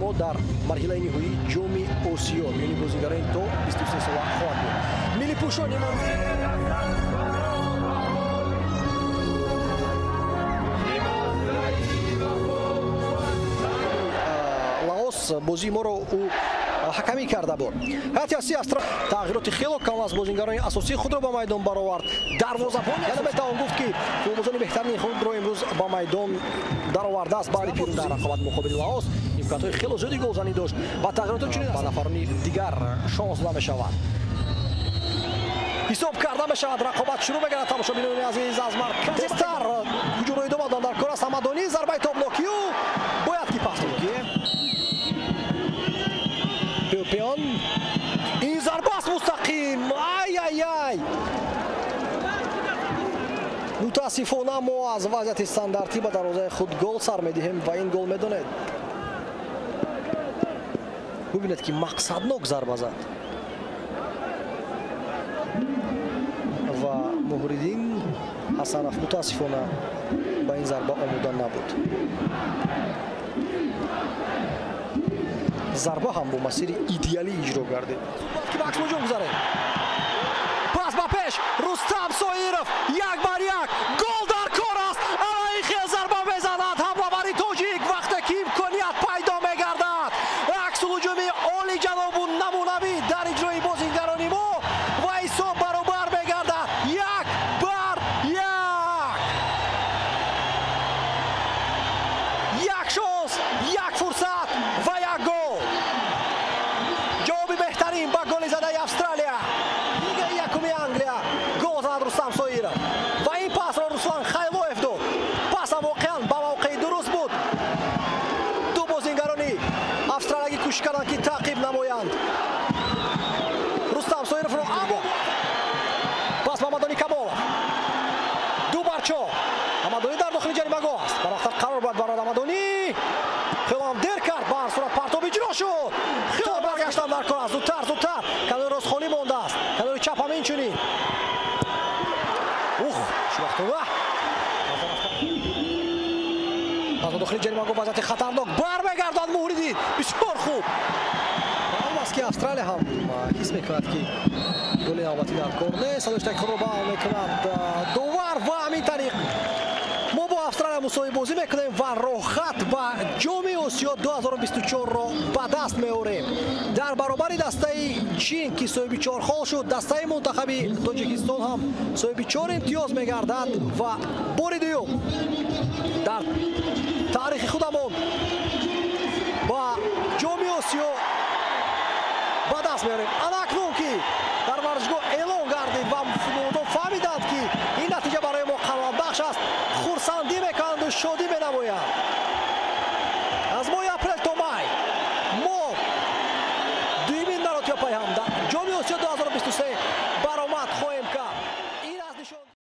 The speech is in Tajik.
мо дар марҳилаи ниҳоии ҷоми Осиё миёни бозигарони то 23 сола хоҳад буд. Миллипӯшони Лаос бозии моро ӯ ҳакамӣ карда буд. Ҳайати асосии Австралия тағйироти хело кам аз бозигарони асосии худро ба майдон баровард. Дарвозабон яъне метавон гуфт, ки футболбозони беҳтарини худро имрӯз ба майдон даровардааст. Баъди пирӯзӣ дар рақобат муқобили Лаос имкониятҳои хело зиёди голзанӣ дошт ва тағйиротҳо чунин ба нафарони дигар шонс дода мешавад. Ҳисоб карда мешавад, рақобат шурӯъ мегардад. Тамошобинони азиз, аз марказ тезтар ҳуҷумро идома доданд. Дар кор аст Ҳамадонӣ, зарбаи тобнокию бояд ки пас дод. Пеон, ин зарба аст мустақим. Ай-ай-ай! Мутаассифона мо аз вазъияти стандартӣ ба дарвозаи худ гол сар медиҳем ва ин гол медонед. Бубинед, ки мақсаднок зарба зад. Ва Муҳриддин Ҳасанов мутаассифона ба ин зарба омода набуд. Зарба ҳам бо масири идеалӣ иҷро гардид. Ки ба Акмалҷон гузарем. Пас ба пеш Рустам Соиров, як бар як, гол дар кор аст. Ана ин хел зарба мезанад ҳамлавари тоҷик вақте ки имконият пайдо мегардад. Аксулҳуҷуми олиҷанобу намунавӣ дар иҷрои бозигарони мо ва ҳисоб баробар мегардад 1-1. Як шонс, як фурсат ва як гол. Ҷавоби беҳтарин ба голи задаи Австралия. Лигаи якуми Англия гол зад Рустам Соиров ва ин пасро Руслан Хайлоев дод. Пасам воқеан ба мавқеи дуруст буд. Ду бозингарони австралиягӣ кӯшиш карданд, ки таъқиб намоянд Рустам Соировро, аммо пас ба Ҳамадонӣ Камолов. 2-4. Ҳамадонӣ дар дохили ҷаримагоҳ аст. Барвақттар қарор бояд барад Ҳамадонӣ. Хело ҳам дер кард, ба ҳар сурат партоб иҷро шуд. Хело баргаштан дар кор аст. Зудтар, зудтар. Канори рост холӣ мондааст. Канори чап ҳам инчунин. Ух, хушбахтона. Пас ба дохили ҷаримагоҳ вазъияти хатарнок бармегардад Муҳриддин. Бисёр хуб. Маълум аст, ки Австралия ҳам ҳис мекунад, ки голи навбатӣ дар кор нест. Садоштаки худро баъл мекунад довар ва ҳамин тариқ мо бо Австралия мусовӣ бозӣ мекунем ва роҳхат ба ҷоми Осиё 2024-ро ба даст меорем. Дар баробари дастаи Чин, ки соҳиби 4 хол шуд, дастаи мунтахаби Тоҷикистон ҳам соҳиби 4 имтиёз мегардад ва бори дуюм дар таърихи худамон ба ҷоми Осиё ба даст меорем. Ана акнун ки дар варзишгоҳ эълон гардид ва футболбозон фаҳмиданд, ки ин натиҷа барои мо қаноатбахш аст, хурсандӣ мекунанду шодӣ менамоянд. Аз моҳи апрел то май мо дуюмин маротиба пайҳам